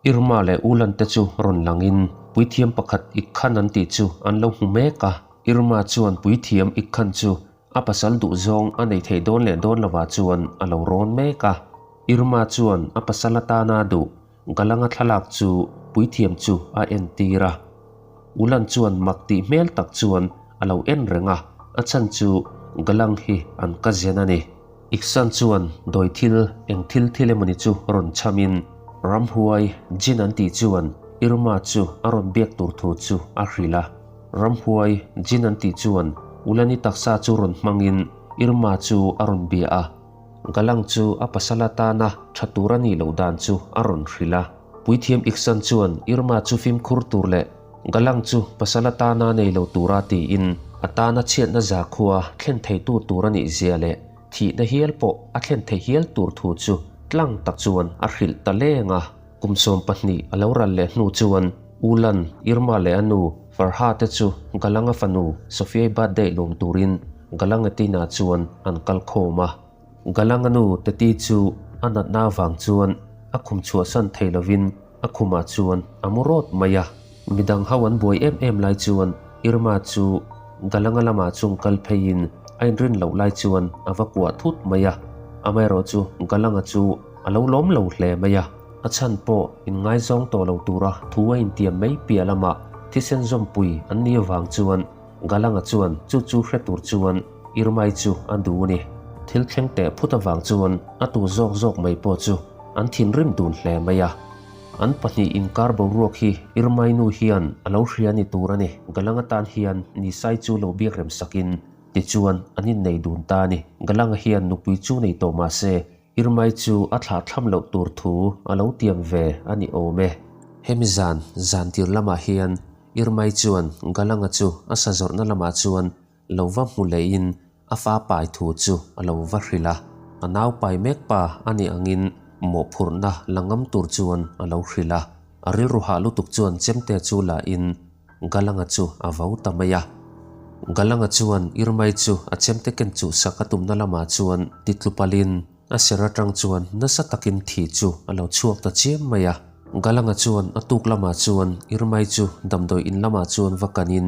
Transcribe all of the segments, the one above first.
Irma leh Ulan te chu rawn langin puithiam pakhat Ikhan an tih chu an lo hmu mek a. Irma chuan puithiam Ikhan chu a pasal duhzawng a nei thei dawn leh dawn lovah chuan a lo rawn mek a. Irma chuan a pasal atana duh Galanga thlalak chu puithiam chu a entir a. Ulan chuan mak tih hmel tak chuan a lo en reng a, a chhan chu Galang hi an ka zen a ni. Iksan chuan dawi thil eng thil thil emawni chu rawn chhamin ramhuai jin an tih chuan Irma chu a rawn biak tur thu chu a hrilh a. Ramhuai jin an tih chuan Ulani taksa chu rawn hmangin Irma chu a rawn bia a. Galang chu a pasal atana tha tur a nih loh dan chu a rawn hrilh a. Puithiam Iksan chuan Irma chu fimkhur tur leh Galang chu pasal atana nei lo tura tiin a tana chhiatna zakhua thlen theitu tur a nih zia leh thihna hial pawh a thlen thei hial tur thu chu tlang tak chuan a hrilh ta leng a. Kum 12 a lo ral leh hnu chuan Ulan, Irma leh a nu Farha te chu Galanga fanu Sofiai birthday lawm turin Galangatina chuan an kal khawm a. Galanga nu Teti chu a natna avang chuan a khum chhuahsan thei lovin a khumah chuan a mu rawt mai a. Midang ho an buai em em lai chuan Irma chu Galanga lamah chung kal pheiin a inrin loh lai chuan a va kuah thut mai a. Amaherawhchu Galanga chu a lo lawm lo hle mai a. A chhan pawh inngaizawng tawh lo tura thu a intiam mai piah lamah thisen zawmpui an nih avang chuan Galanga chuan chu chu hre tur chuan Irmai chu a duh a ni. Thil thleng teh phut avang chuan a tu zawk zawk mai pawh chu an thinrim dun hle mai a. An pahnih inkar boruak hi Irmai nu hian a lo hria ni tur a ni. Galanga tan hian Nisai chu lo biak rem sakin tichuan an innei dun ta a ni. Galanga hian nupui chu nei tawh mah se Irmai chu a thlah thlam loh tur thu a lo tiam ve a ni awm e. Hemi zan zan tir lamah hian Irmai chuan Galanga chu a sa zawrhna lamah chuan lo va hmu lehin a fa pai thu chu a lo va hrilh a. A nau pai mek pa a nih angin mawhphurhna la ngam tur chuan a lo hrilh a. A rilru hah lutuk chuan chemte chu la in Galanga chu a vo ta mai a. Galanga chuan Irmai chu a chemte ken chuh sak a tumna lamah chuan titlupalin a ser atang chuan nasa takin thi chu a lo chhuak ta chiam mai a. Galanga chuan a tuk lamah chuan Irmai chu damdawi in lamah chuan va kanin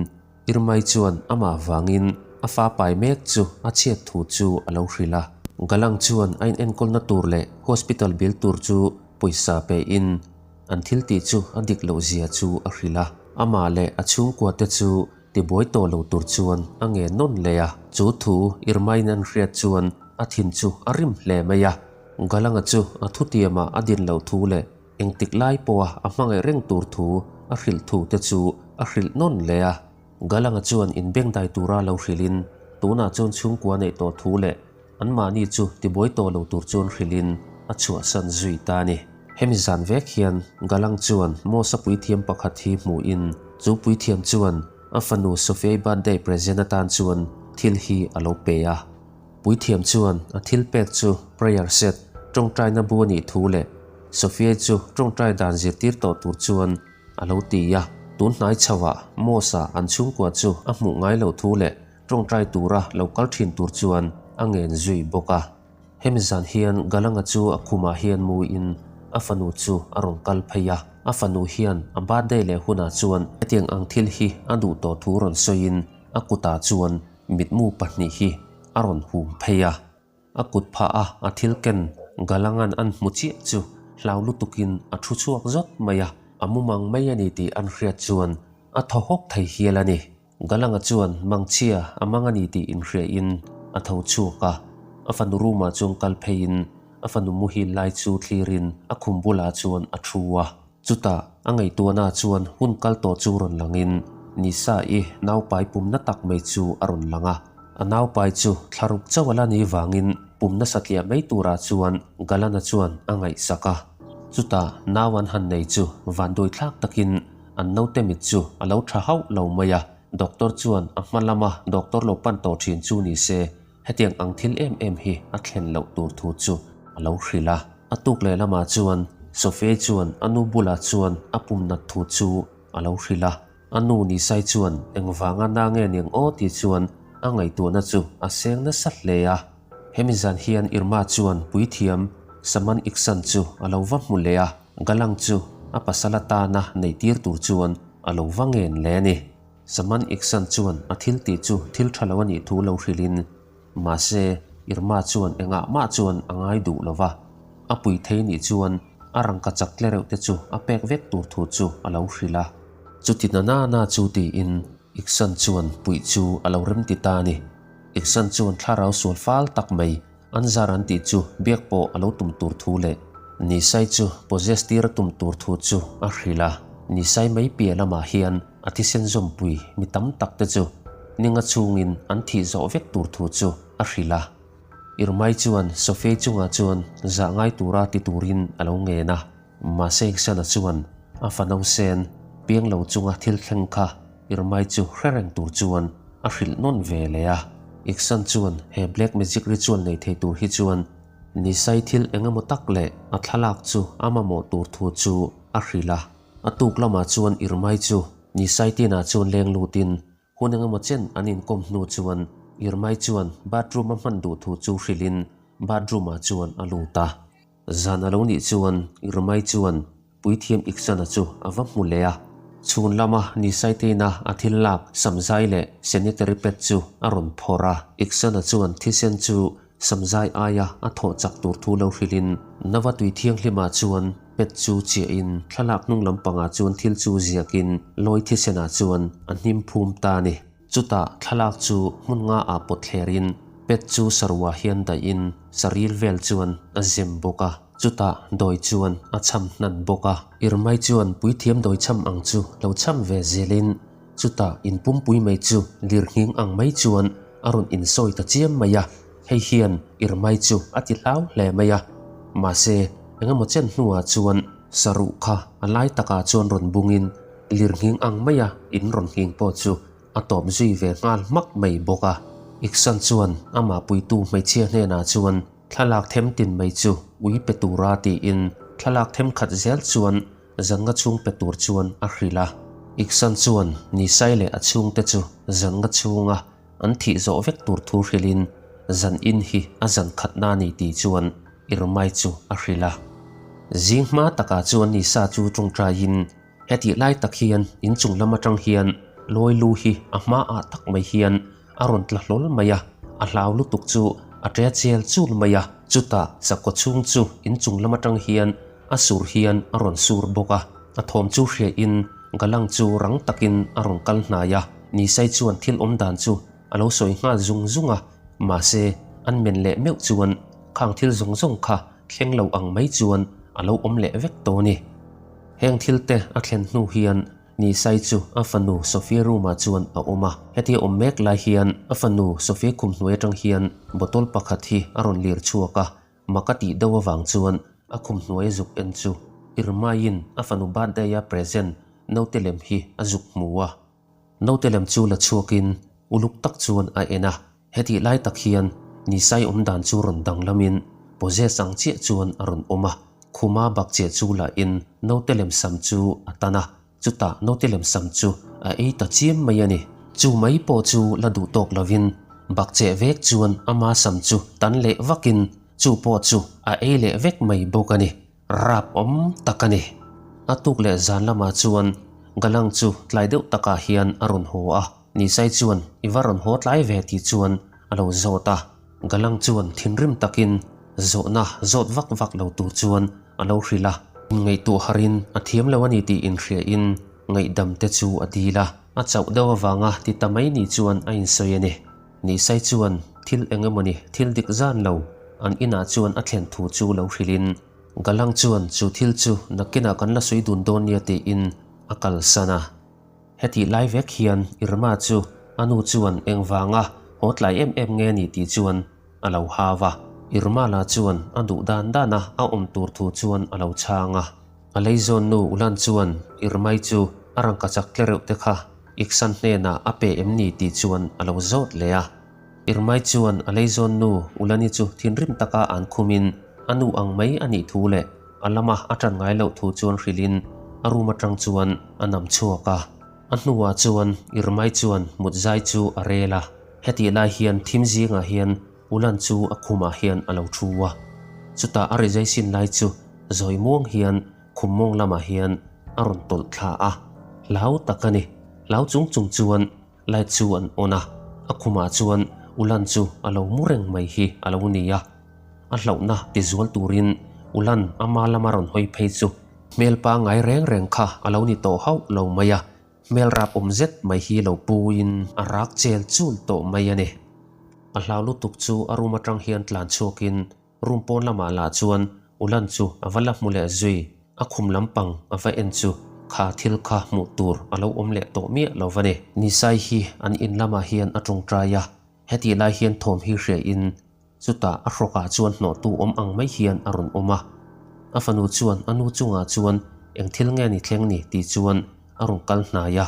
Irmai chuan amah vangin a fa pai mek chu a chhiat thu chu a lo hrilh a. Galang chuan a inenkawlna tur leh hospital bill tur chu pawisa pein An thil tih chu a dik loh zia chu a hrilh a, amah leh a chhungkua te chu tibuai tawh lo tur chuan a ngen nawn leh a. Chu thu Irmain an hriat chuan a thin chu a rim hle mai a. Galanga chu a thutiamah a din loh thu leh engtik lai pawha a hmangaih reng tur thu a hrilh thu te chu a hrilh nawn leh a. Galanga chuan inbengdai tura lo hrilhin tunah chuan chhungkua neih tawh thu leh Anmahni chu tibuai tawh lo tur chuan hrilhin a chhuahsan zui ta a ni. Hemi zan vek hian Galang chuan Mosa puithiam pakhat hi hmuhin chu puithiam chuan a fanu Sofiai birthday present atan chuan thil hi a lo pe a. Puithiam chuan a thil pek chu prayer set, tawngtaina bu a nih thu leh Sofiai chu tawngtai dan zirtir tawh tur chuan a lo ti a. Tun hnai chhoah Mosa an chhungkua chu a hmuh ngai loh thu leh Tawngtai tura lo kal thin tur chuan a ngen zui bawk a. Hemi zan hian Galanga chu a khumah hian muin a fanu chu a rawn kal phei a. A fanu hian a birthday leh hunah chuan hetiang ang thil hi a duh tawh thu rawn sawiin a kutah chuan mitmu pahnih hi a rawn hum phei a. A kut phah a a thil ken Galangan an hmu chiah chu hlau lutukin a thu chhuak zawt mai a. A mumang mai a ni tih an hriat chuan a thaw hawk thei hial a ni. Galanga chuan mangchhia a mang a ni tih inhriain a tho chhuak a, a fanu room-ah chuan kal pheiin a fanu muhil lai chu thlirin a khum bulah chuan a thu a. Chutah a ngaihtuahna chuan hun kal tawh chu rawn langin Nisa-i naupai pumna tak mai chu a rawn lang a. A naupai chu thlaruk chauh a la ni vangin pumna satliah mai turah chuan Galana chuan a ngaihsak a. Chutah nau an han nei chu vanduaithlak takin An naute mit chu a lo tha hauh lo mai a, doctor chuan a hma lama doctor lo pan tawh thin chu ni se, hetiang ang thil em em hi a thlen loh tur thu chu a lo hrilh a. A tuk leh lamah chuan Sophia chuan a nu bulah chuan a pum nat thu chu a lo hrilh a, a nu Nisai chuan engvanga na nge niang aw tih chuan a ngaihtuahna chu a seng nasa hle a. Hemi zan hian Irma chuan puithiam Saman Iksan chu a lo va hmu leh a, Galang chu. a pasal atana neih tir tur chuan a lo va ngen leh a ni. Saman Iksan chuan a thil tih chu thil tha lo a nih thu lo hrilhin, mahse Irma chuan engah mah chuan a ngai duh lo va, a pui thei nih chuan a rangka chak tle reuh te chu a pek vek tur thu chu a lo hrilh a. Chuti na na na chu tiin Iksan chuan puih chu a lo remti ta a ni. Iksan chuan thlarau sual fal tak mai An zar an tih chu biak pawh a lo tum tur thu leh Nisai chu possess tir a tum tur thu chu a hrilh a. Nisai mai piah lamah hian a thisen zawmpui mi tam tak te chu ninga chhungin an thih zawh vek tur thu chu a hrilh a. Irmai chuan Sophie chungah chuan zah ngai tura ti turin a lo ngen a. Mahse Iksana chuan a fano sen piang lo chunga thil thleng kha Irmai chu hre reng tur chuan a hrilh nawn ve leh a. Iksan chuan he black magic ritual nei thei tur hi chuan Nisai thil eng emaw tak leh a thlalak chu a mamawh tur thu chu a hrilh a. A tuk lamah chuan Irmai chu Nisai tinah chuan leng lutin hun eng emaw chen an inkawm hnu chuan Irmai chuan bathroom a hman duh thu chu hrilhin bathroom ah chuan a lut a. Zan a lo nih chuan Irmai chuan Puithiam Iksana chu a va hmu leh a. Chhun lama Nisaiteina a thil lak samzai leh sanitary pad chu a rawn phawrh a. Iksana chuan thisen chu samzai aia a thawh chak tur thu lo hrilhin Nava tui thianghlimah chuan pad chu chiahin thlalak hnung lampangah chuan thil chu ziakin lawi thisenah chuan a hnim phum ta a ni. Chutah thlalak chu hmun nga ah pawt thlerin pet chu sarua hian daihin saril vel chuan a zem bawk a, chutah dawi chuan a cham hnan bawk a. Irmai chuan puithiam dawi cham ang chu lo cham ve zelin chutah in pumpui mai chu lirnghing ang mai chuan a rawn insawi ta chiam mai a, hei hian Irmai chu a ti hlau hle mai a. Mahse, engemaw chen hnuah chuan saruh kha a lai takah chuan rawn bungin Lirnghing ang maia in rawn nghing pawh chu a tawp zui ve nghal hmak mai bawk a. Iksan chuan amah puitu hmeichhia hnenah chuan thlalak them tin mai chu ui pe tura tiin thlalak them khat zel chuan zannga chhung pe tur chuan a hrilh a. Iksan chuan Nisai leh a chhungte chu zannga chhunga an thih zawh vek tur thu hrilhin zan in hi a zan khatna a ni tih chuan Irmai chu a hrilh a. Zing hma takah chuan Nisa chu tawngtaiin Hetih lai tak hian inchung lam atang hian lawi lu hi a hmaah tak mai hian a rawn tla hlawl mai a, a hlau lutuk chu a ṭe chel chul mai a, chutah sakkaw chhung chu inchung lam atang hian a sur hian a rawn sur bawk a, a thawm chu hriain Galang chu rang takin a rawn kal hnai a, Nisai chuan thil awm dan chu a lo sawi nghal zung zung a, mahse an men leh meuh chuan khang thil zawng zawng kha thleng lo ang mai chuan a lo awm leh vek tawh a ni. Heng thil te a thlen hnu hian Nisai chu a fanu Sophia room ah chuan a awm a. Hetia awm mek lai hian a fanu Sophia khum hnuai atang hian bottle pakhat hi a rawn lir chhuak a, mak a tih deuh avang chuan a khum hnuai a zuk en chu Irmaiin a fanu birthday a present naute lem hi a zuk hmu a. Naute lem chu la chhuakin uluk tak chuan a en a. Hetih lai tak hian Nisai awm dan chu rawn danglamin possess ang chiah chuan a rawn awm a, khuma bakcheh chu lahin naute lem sam chu a tan a, chutah naute lem sam chu a ei ta chiam mai a ni. Chu mai pawh chu la duh tawk lovin bakcheh vek chuan ama sam chu tan leh vakin chu pawh chu a ei leh vek mai bawk a ni. Rap awm tak a ni. A tuk leh zan lamah chuan Galang chu tlai deuh takah hian a rawn haw a. Nisai chuan i va rawn haw tlai ve tih chuan a lo zawt a. Galang chuan thinrim takin zawhna zawt vak vak lo tur chuan a lo hrilh a. Inngaihtuah harin a thiam lo a ni tih inhriain ngaihdam te chu a dil a. A chauh deuh avanga ti ta mai ni chuan a insawi a ni. Nisai chuan thil eng emawni thil dik zan lo an inah chuan a thlen thu chu lo hrilhin Galang chuan chu thil chu nakinah kan la sawi dun dawn nia tiin a kalsan a. Hetih lai vek hian Irma chu a nu chuan engvanga haw tlai em em nge ni tih chuan a lo hau a. Irma lah chuan a duh dan dana a awm tur thu chuan a lo chhang a. A leizawn nu Ulan chuan Irmai chu a rangkachak tle reuh te kha Iksan hnenah a pe em ni tih chuan a lo zawt leh a. Irmai chuan a leizawn nu Ulani chu thinrim taka an khumin a nu ang mai a nih thu leh a lama a ṭan ngai loh thu chuan hrilhin a room aṭang chuan a nam chhuak a. A hnuah chuan Irmai chuan mut zai chu a rel a. Hetih lai hian thim zingah hian Ulan chu a khumah hian a lo thu a. Chutah a rizai sin lai chu zawi muang hian. khum mawng lamah hian a rawn tawlh thla a, hlau tak a ni. Hlau chung chung chuan light chu an on a, a khumah chuan Ulan chu a lo mu reng mai hi a lo ni a. A hlauhna tizual turin Ulan ama lama rawn hawi phei chu hmel pangngai reng reng kha a lo ni tawh hauh lo mai a. Hmel rap awm zet mai hi lo puin a rak chel chul tawh mai a ni. A hlau lutuk chu a room atang hian tlan chhuakin room pawn lamah lah chuan Ulan chu a va la hmu leh zui. A khum lampang a va en chu kha thil kha hmuh tur a lo awm leh tawh miah lo va ni. Nisai hi an in lamah hian a tawngtai a, hetih lai hian thawm hi hriain Chutah a hrawkah chuan hnawhtu awm ang mai hian a rawn awm a. A fanu chuan a nu chungah chuan eng thil nge ni thleng ni tih chuan a rawn kal hnai a.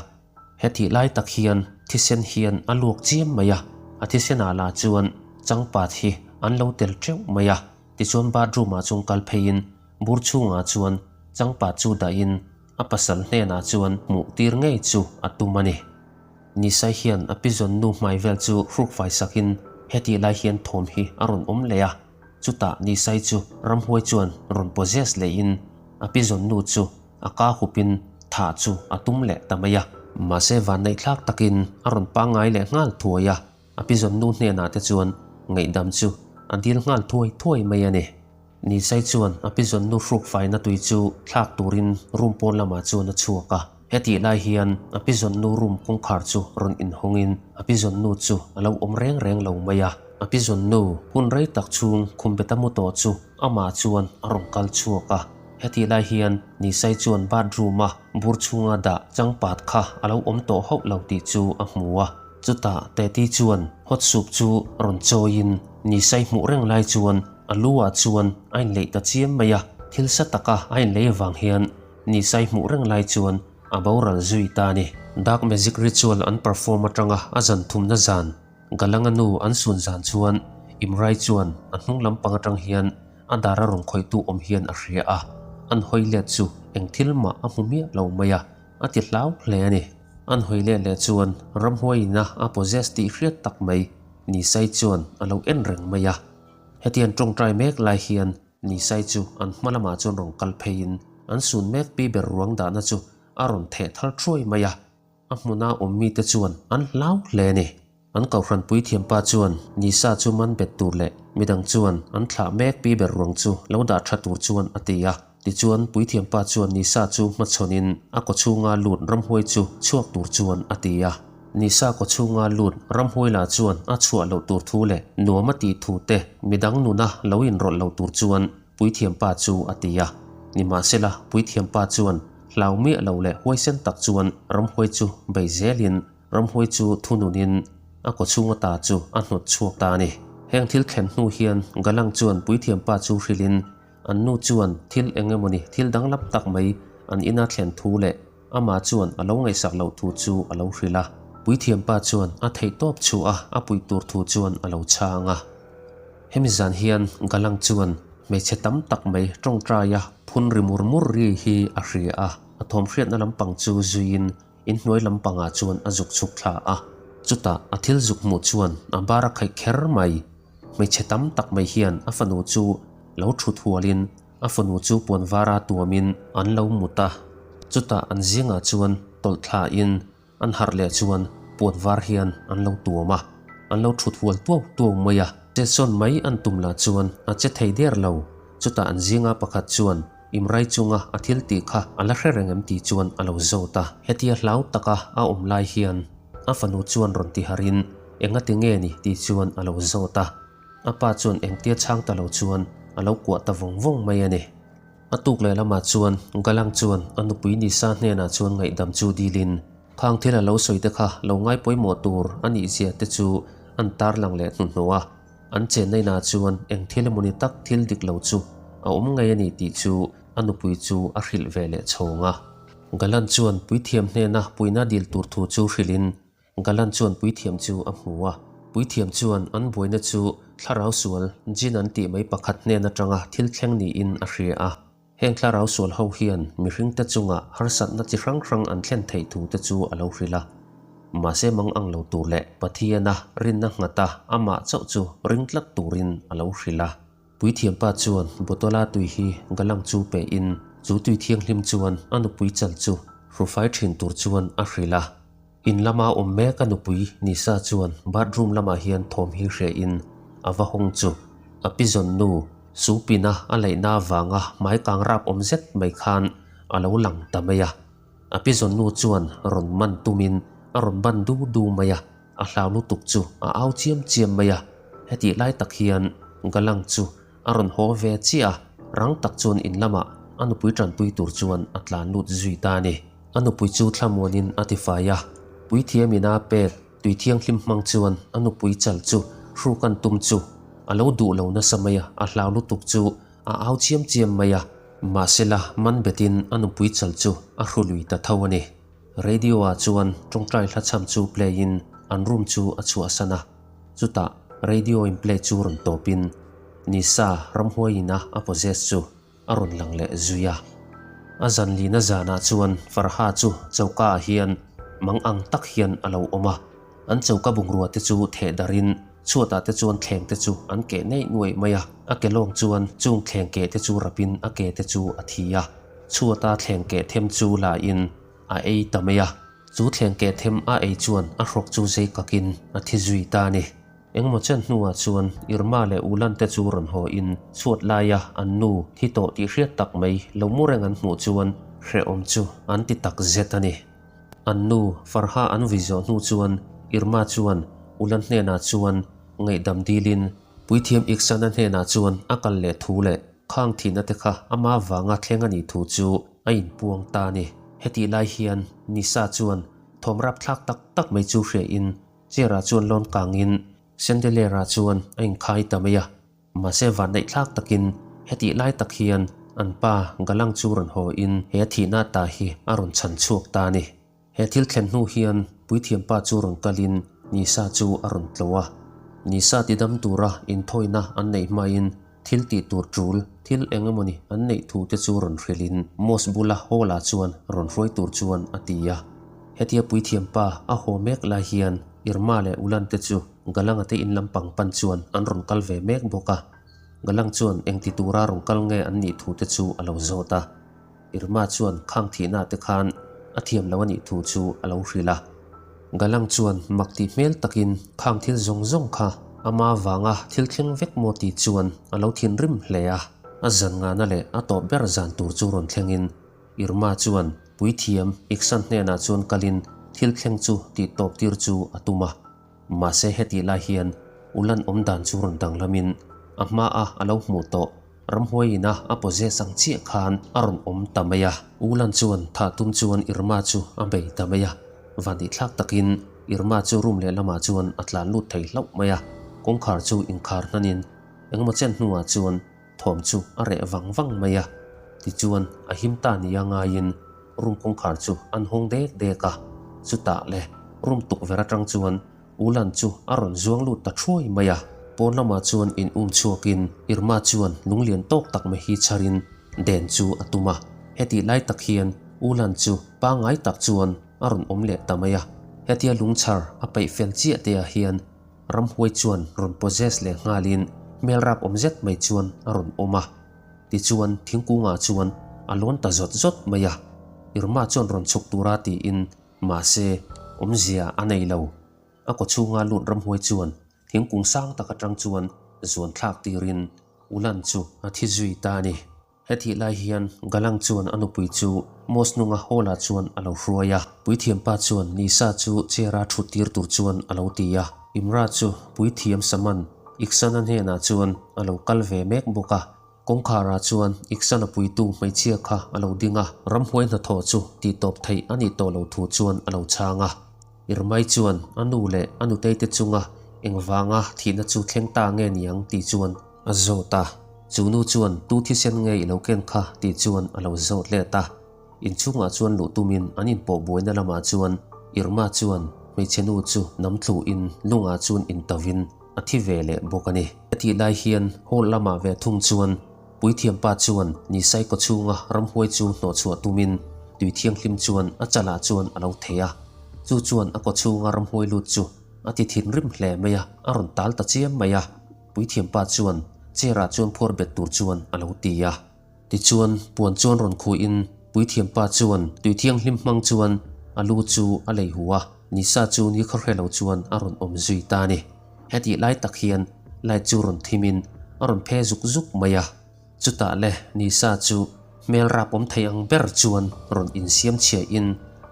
Hetih lai tak hian thisen hian a luak chiam mai a, a thisenah lah chuan changpat hi an lo tel teuh mai a. Tichuan bathroom ah chuan kal pheiin bur chhungah chuan changpat chu dahin a pasal hnenah chuan hmuh tir ngei chu a tum a ni. Nisai hian a pizawn nu hmai vel chu hruk fai sakin hetih lai hian thawm hi a rawn awm leh a, chutah Nisai chu ramhuai chuan rawn possess lehin a pizawn nu chu a ka hupin thah chu a tum leh ta mai a. Mahse vanneihthlak takin a rawn pangngai leh nghal thuai a, a pizawn nu hnenah te chuan ngaihdam chu a dil nghal thuai thuai mai a ni. Nisai chuan a pizawn nu hruk faina tui chu thlak turin room pawn lamah chuan a chhuak a. Hetih lai hian a pizawn nu room kawngkhar chu rawn inhawngin a pizawn nu chu a lo awm reng reng lo mai a. A pizawn nu hun rei tak chhung khum beta mu tawh chu amah chuan a rawn kal chhuak a. Hetih lai hian Nisai chuan bathroom a bur chhunga dah changpat kha a lo awm tawh hauh lo tih chu a hmu a. Chutah Teti chuan hot soup chu rawn chawiin Nisai hmuh reng lai chuan A lu ah chuan a inleih ta chiam mai a, thil sa taka a inlei avang hian Nisai hmuh reng lai chuan a boral zui ta a ni. Dark magic ritual an perform atanga a zan thumna zan, Galanga nu an sun zan chuan Imrai chuan a hnung lampang atang hian a dar a rawn khawihtu awm hian a hria a, an hawi let chu eng thil mah a hmu miah lo mai a, a ti hlau hle a ni. An hawi let leh chuan ramhuai ina a possess tih hriat tak mai Nisai chuan a lo en reng mai a. Hetiang tawngtai mek lai hian Nisai chu an hma lamah chuan rawn kal pheiin an sun mek pi ber ruang dahna chu a rawn theh thal thuai mai a, a hmuna awm mite chuan an hlau hle a ni. An kohhran puithiampa chuan Nisa chu man bet tur leh midang chuan an thlah mek pi ber ruang chu lo dah tha tur chuan a ti a. Tichuan puithiampa chuan Nisa chu hmachhawnin a kawchhunga lut ramhuai chu chhuak tur chuan a ti a. Nisa kawchhunga lut ramhuai lah chuan a chhuah loh tur thu leh nuam a tih thu te midang nuna lo inrawlh lo tur chuan puithiampa chu a ti a. Nimahsela puithiampa chuan hlau miah lo leh huaisen tak chuan ramhuai chu bei zelin ramhuai chu thununin a kawchhunga ta chu a hnawt chhuak ta a ni. Heng thil thlen hnu hian Galang chuan puithiampa chu hrilhin An nu chuan thil eng emawni thil danglam tak mai an ina thlen thu leh amah chuan a lo ngaihsak loh thu chu a lo hrilh a. Puithiampa chuan a theih tawp chhuah a a puih tur thu chuan a lo chhang a. Hemi zan hian Galang chuan hmeichhe tam tak mai tawngtaia phun ri mur mur ri hi a hria a, a thawmhriatna lampang chu zuiin inhnuai lampangah chuan a zuk chhuk thla a. Chutah a thil zuk hmuh chuan a bar a khaih kher mai. Hmeichhe tam tak mai hian a fanu chu lo thut hualin a fanu chu puan vara tuamin an lo mut a, chutah an zingah chuan tawlh thlain an harh leh chuan puan var hian an lo tuam a, an lo thut hual tuau tuau mai a. Chetsawn mai an tum lah chuan a che thei der lo, chutah an zinga pakhat chuan Imrai chunga a thil tih kha a la hre reng em tih chuan a lo zawt a. Hetia hlau taka a awm lai hian a fanu chuan rawn ti harin enga ti nge ni tih chuan a lo zawt a. A pa chuan engtia chhang ta lo chuan a lo kuah ta vawng vawng mai a ni. A tuk leh lamah chuan Galang chuan a nupui Nisa hnenah chuan ngaihdam chu dilin khang thil a lo sawi te kha lo ngai pawimawh tur a nih zia te chu an tarlang leh hnuhnawh a. An chenna inah chuan eng thil emawni tak thil dik lo chu a awm ngei a ni tih chu a nupui chu a hrilh ve leh chhawng a. Galan chuan puithiam hnena puihna dil tur thu chu hrilhin Galan chuan puithiam chu a hmu a. Puithiam chuan an buaina chu thlarau sual jinn an tih mai pakhat hnen atanga thil thleng niin a hria a. Heng thlarau sual ho hian mihringte chungah harsatna chi hrang hrang an thlen theih thu te chu a lo hrilh a. Mahse mang ang lo tur leh Pathiana rinna nghata amah chauh chu ring tlat turin a lo hrilh a. Puithiampa chuan bottle-a tui hi galang chu pehin. Chu tui thianghlim chuan a nupui chal chu hrufai thin tur chuan a hrilh a. In lama awm mek a nupui Nisa chuan bathroom lamah hian thawm hi hreh in a va hawng chu a pizawn nu Supina a laihna avanga hmai kang rap awm zet mai khan a lo lang ta mai a. A pizawn nu chuan rawn man tumin a rawn ban du du mai a, a hlau lutuk chu a au chiam chiam mai a. Hetih lai tak hian Galang chu a rawn haw ve chiah a, rang tak chuan in lamah a nupui tanpui tur chuan a tlan lut zui ta a ni. A nupui chu thlamuanin a tifai a, puithiamin a pek tui thianghlim hmang chuan a nupui chal chu hruk an tum chu a lo duh lo nasa mai a, a hlau lutuk chu a au chiam chiam mai a, mahsela man betin a nupui chal chu a hru lui ta tho a ni. Radio ah chuan tawngtai hlachham chu play in an room chu a chhuahsan a, chutah radio in play chu rawn tawpin Nisa ramhuaiin a a possess chu a rawn lang leh zui a. A zan lina zanah chuan Farha chu choka ah hian mang ang tak hian a lo awm a, an choka bungrua te chu theh darin chhuatah te chuan thleng te chu an keh neih nuaih mai a, a ke lawng chuan chung thleng keh te chu rapin a ke te chu a thi a, chhuata thleng keh them chu la in a ei ta mai a, chu thleng keh them a ei chuan a hrawk chu zei kakin a thi zui ta a ni. Engmaw chen hnuah chuan Irma leh Ulan te chu rawn haw in chhuat laia an nu thi tawh tih hriat tak mai lo mu reng an hmuh chuan hrehawm chu an ti tak zet a ni. An nu Farha an vui zawh hnu chuan Irma chuan Ulan hnenah chuan ngaihdam dilin Puithiam Iksana hnenah chuan a kal leh thu leh khang thihna te kha ama vanga thleng a nih thu chu a inpuang ta a ni. Hetih lai hian Nisa chuan thawm rapthlak tak tak mai chu hria in Chair-ah chuan lawn kangin Chandelier-ah chuan a inkhai ta mai a, mahse vanneihthlak takin hetih lai tak hian an pa Galang chu rawn haw in he thihna ta hi a rawn chhan chhuak ta a ni. He thil thlen hnu hian puithiam pa chu rawn kalin Nisa chu a rawn tlo a, Nisa tidam tura inthawina an neih hmain thil tih tur tul thil eng emawni an neih thu te chu rawn hrilhin Mosque bula hall-ah chuan rawn hruai tur chuan a ti a. Hetia puithiam pa a haw mek lai hian Irma leh Ulan te chu Galanga te in lampang pan chuan an rawn kal ve mek bawk a. Galang chuan engti tura rawn kal nge an nih thu te chu a lo zawt a. Irma chuan khang thihna te khan a thiam lo a nih thu chu a lo hrilh a. Galang chuan mak tih hmel takin khang thil zawng zawng kha ama vanga thil thleng vek maw tih chuan a lo thinrim hle a. A zan ngana leh a tawp ber zan tur chu rawn thlengin Irma chuan puithiam Iksan hnenah chuan kalin thil thleng chu tih tawp tir chu a tum a. Mahse hetih lai hian Ulan awm dan chu rawn danglamin a hmaa a lo hmuh tawh Ramhuai ina a possess ang chiah khan a rawn awm ta mai a. Ulan chuan thah tum chuan Irma chu a bei ta mai a. Vandihthlak takin Irma chu room lehlamah chuan a tlan lut thei hlauh mai a. Kawngkhar chu inkhar hnanin engemaw chen hnuah chuan thawm chu a reh vang vang mai a. Tichuan a him ta nia ngaiin room kawngkhar chu an hawng dek dek a. Chutah le room tukverh atang chuan Ulan chu a rawn zuang lut ta thuai mai a, pawn lamah chuan in um chhuakin Irma chuan lunglian tawk tak mai hi chharin den chu a tum a. Hetih lai tak hian Ulan chu pangngai tak chuan a rawn awm leh ta mai a, hetia lungchhar a peih fel chiah te ah hian ramhuai chuan rawn possess leh nghalin hmel rap awm zet mai chuan a rawn awm a. Tichuan thingkungah chuan a lawn ta zawt zawt mai a, Irma chuan rawn chhuk tura tiin Mahse, awmzia a nei lo. A kawchhunga lut ramhuai chuan thingkung sang tak atang chuan zuan thlak tirin Ulan chu a thi zui ta a ni. Hetih lai hian Galang chuan a nupui chu Mos hnunga hall-ah chuan a lo hruai a. Puithiampa chuan Nisa chu chair-a thut tir tur chuan a lo ti a. Imra chu Puithiam Saman Iksana hnenah chuan a lo kal ve mek bawk a. Kawngkharah chuan Iksana puitu hmeichhia kha a lo ding a, ramhuai hnathawh chu tihtawp theih a nih tawh lo thu chuan a lo chhang a. Irmai chuan a nu leh a nuteite chunga engvanga thihna chu thleng ta nge niang tih chuan a zawt a. Chu nu chuan tu thisen nge i lo ken kha tih chuan a lo zawt let a. Inchhungah chuan luh tumin an inpawh buaina lamah chuan Irma chuan hmeichhe nu chu nam thluhin lungah chuan intauhin a thi ve leh bawk a ni. Hetih lai hian hall lamah ve thung chuan puithiampa chuan Nisai kaw chhunga ramhuai chu hnawhchhuah tumin tui thianghlim chuan a chalah chuan a lo thei a. Chu chuan a kaw chhunga ramhuai lut chu a ti thinrim hle mai a, a rawn tal ta chiam mai a. Puithiampa chuan chair-ah chuan phuar bet tur chuan a lo ti a. Tichuan, puan chuan rawn khuihin puithiam pa chuan tui thianghlim hmang chuan a lu chu a lei hu a, Nisa chu ni khaw hre lo chuan a rawn awm zui ta a ni. Hetih lai tak hian light chu rawn thimin a rawn phe zuk zuk mai a. Chutah le Nisa chu hmel rap awm thei ang ber chuan rawn insiam chhiahin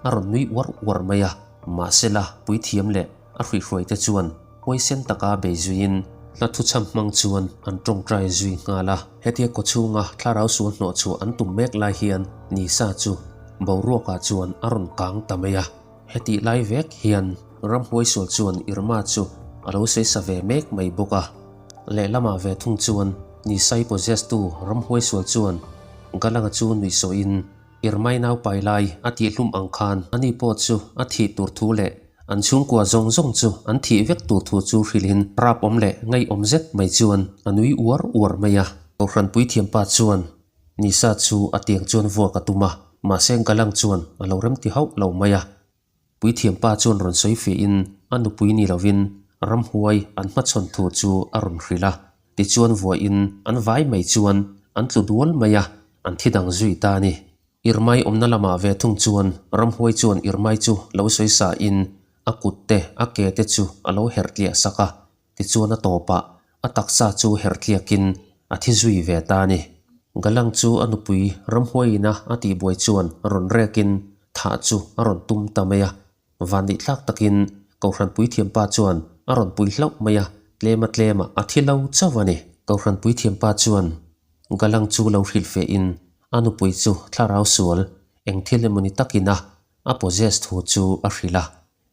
a rawn nui uar uar mai a. Mahsela puithiam leh a hruihruaite chuan huaisen taka bei zuiin hla thuchham hmang chuan an tawngtai zui nghal a. Hetia kawchhunga thlarau sual hnawh chhuah an tum mek lai hian Nisa chu boruakah chuan a rawn kang ta mai a. Hetih lai vek hian ramhuai sual chuan Irma chu a lo sawi sa ve mek mai bawk a. Lehlamah ve thung chuan Nisai possess-tu ramhuai sual chuan Galanga chu nuihsawhin Irmai naupai lai a tihhlum ang khan ani pawh chu a thih tur thu leh an chhungkua zawng zawng chu an thih vek tur thu chu hrilhin rap awm leh ngaihawm zet mai chuan a nui uar uar mai a. Kohhran puithiampa chuan Nisa chu a tiang chuan vuak a tum a, mahse Galang chuan a lo remti hauh lo mai a. Puithiampa chuan rawn sawi fiahin a nupui ni lovin ramhuai an hmachhawn thu chu a rawn hrilh a, tichuan vuahin an vai mai chuan an tlu dual mai a, an thi dang zui ta a ni. Irmai awmna lamah ve thung chuan ramhuai chuan Irmai chu lo sawi sain a kut te a ke te chu a lo herh tliah sak a, Tichuan a tawpah a taksa chu herh tliakin a thi zui ve ta a ni. Galang chu a nupui ramhuaiina a tihbuai chuan rawn rekin thah chu a rawn tum ta mai a. Vanneih tlak takin Kohhran Puithiampa chuan a rawn pui hlauh mai a, tlema tlemah a thi lo chauh a ni. Kohhran Puithiampa chuan Galang chu lo hrilh fehin a nupui chu thlarau sual eng thil emawni takin a a possess thu chu a hrilh a.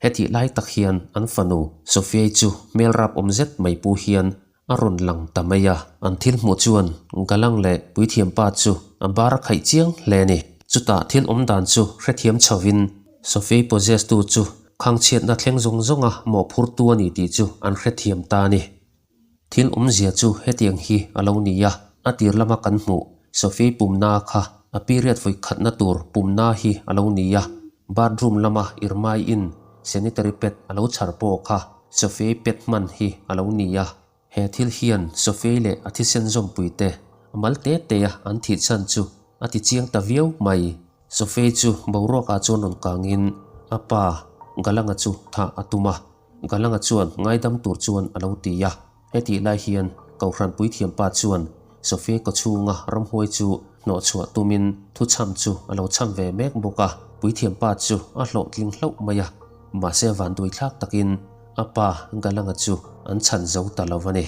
Hetih lai tak hian an fanu Sofiai chu hmel rap awm zet mai pu hian a rawn lang ta mai a. An thil hmuh chuan Galang leh Puithiampa chu a bar a khaih chiang hle a ni. Chutah thil awm dan chu hrethiam chhovin Sofiai possess tu chu khangchhiatna thleng zawng zawnga mawhphurtu a ni tih chu an hrethiam ta a ni. Thil awmzia chu hetiang hi a lo ni a, a tir lama kan hmuh Sophie pumna kha a period vawi khatna tur pumna hi a lo ni a, bathroom lama Irmai in sanitary pad a lo chhar pawh kha Sophie pad hman hi a lo ni a. He thil hian Sophie leh a thisen zawmpui te a mal te te a an thih chhan chu a ti chiang ta viau mai. Sophie chu boruakah chuan rawn kangin a pa Galanga chu thah a tum a. Galanga chuan ngaidam tur chuan a lo ti a, hetih lai hian Kohhran Puithiampa chuan Sophie kawchhunga ramhuai chu hnawhchhuah tumin thuchham chu a lo chham ve mek bawk a, Puithiampa chu a hlawhtling hlauh mai a, mahse vanduaithlak takin a pa Galanga chu an chhan zo ta lo a ni.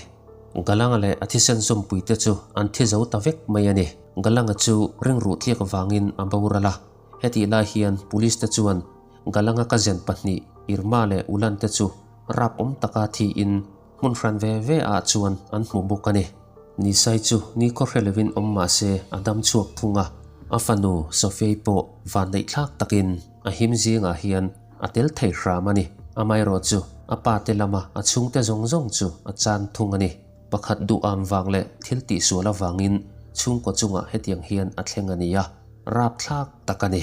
Galanga leh a thisen zawmpuite chu an thi zo ta vek mai a ni. Galanga chu ringruh tliak vangin a boral a, hetih lai hian Police te chuan Galanga ka zen pahnih Irma leh Ulan te chu rap awm taka thiin hmun hran ve ve ah chuan an hmu bawk a ni. Nisai chu ni khaw hre lovin awm mah se a dam chhuak thung a, a fanu Sofiei pawh vanneih thlak takin a him zingah hian a tel thei hram a ni. Amaherawh chu a pa te lama a chhungte zawng zawng chu a chan thung a ni. Pakhat duham vang leh thil tihsual avangin chhungkaw chungah hetiang hian a thleng a ni a, rap thlak tak a ni.